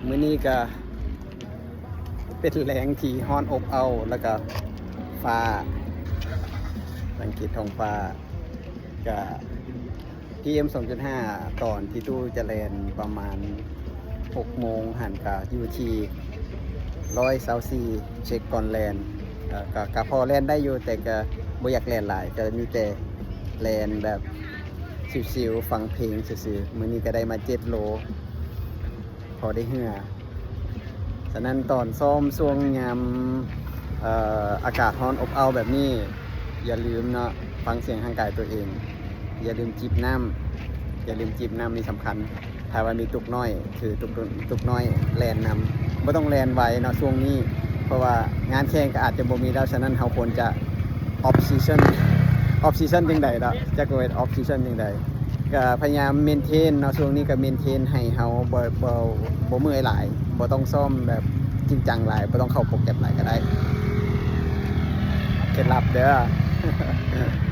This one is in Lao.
ມື້ນີ້ກະເປັນແລງທີ່ຮ້ອນອົບເອົ້າ ແລ້ວກະຟ້າ ສັງເກດທ້ອງຟ້າ ກະ ພີເອັມສອງຈຸດຫ້າ ຕອນທີ່ຕູ້ຈະແລ່ນປະມານຫົກໂມງຫັ້ນ ກະຢູ່ທີ່ຮ້ອຍຊາວສີ່ ເຊັກກ່ອນແລ່ນ ເອີ ກະ ກະພໍແລ່ນໄດ້ຢູ່ ແຕ່ກະບໍ່ຢາກແລ່ນຫຼາຍ ກະມີແຕ່ແລ່ນແບບຊິວໆ ຟັງເພງຊື່ໆ. ມື້ນີ້ກະໄດ້ມາເຈັດໂລ ພໍໄດ້ເຫື່ອ. ສະນັ້ນຕອນຊ້ອມຊ່ວງຍາມ ເອີ ອາກາດຮ້ອນອົບເອົ້າແບບນີ້ ຢ່າລືມເນາະ ຟັງສຽງຮ່າງກາຍຕົວເອງ. ຢ່າລືມຈິບນ້ຳ ຢ່າລືມຈິບນ້ຳ ນີ້ສຳຄັນ. ຖ້າວ່າມີຕຸກນ້ອຍ ຖືຕຸກ ຕຸກນ້ອຍແລ່ນນຳ ບໍ່ຕ້ອງແລ່ນໄວເນາະຊ່ວງນີ້ ເພາະວ່າງານແຂ່ງກໍອາດຈະບໍ່ມີແລ້ວ. ສະນັ້ນເຮົາຄວນຈະ off season off season ຈັ່ງໃດເນາະ ຈັກວ່າເປັນ off season ຈັ່ງໃດ ກະພະຍາຍາມ maintain ເນາະ ຊ່ວງນີ້ກະ maintain ໃຫ້ເຮົາບໍ່ ບໍ່ ບໍ່ເມື່ອຍຫຼາຍ ບໍ່ຕ້ອງຊ້ອມແບບຈິງຈັງຫຼາຍ ບໍ່ຕ້ອງເຂົ້າໂປຣແກຣມຫຼາຍກະໄດ້. ເຄັດລັບເດີ້.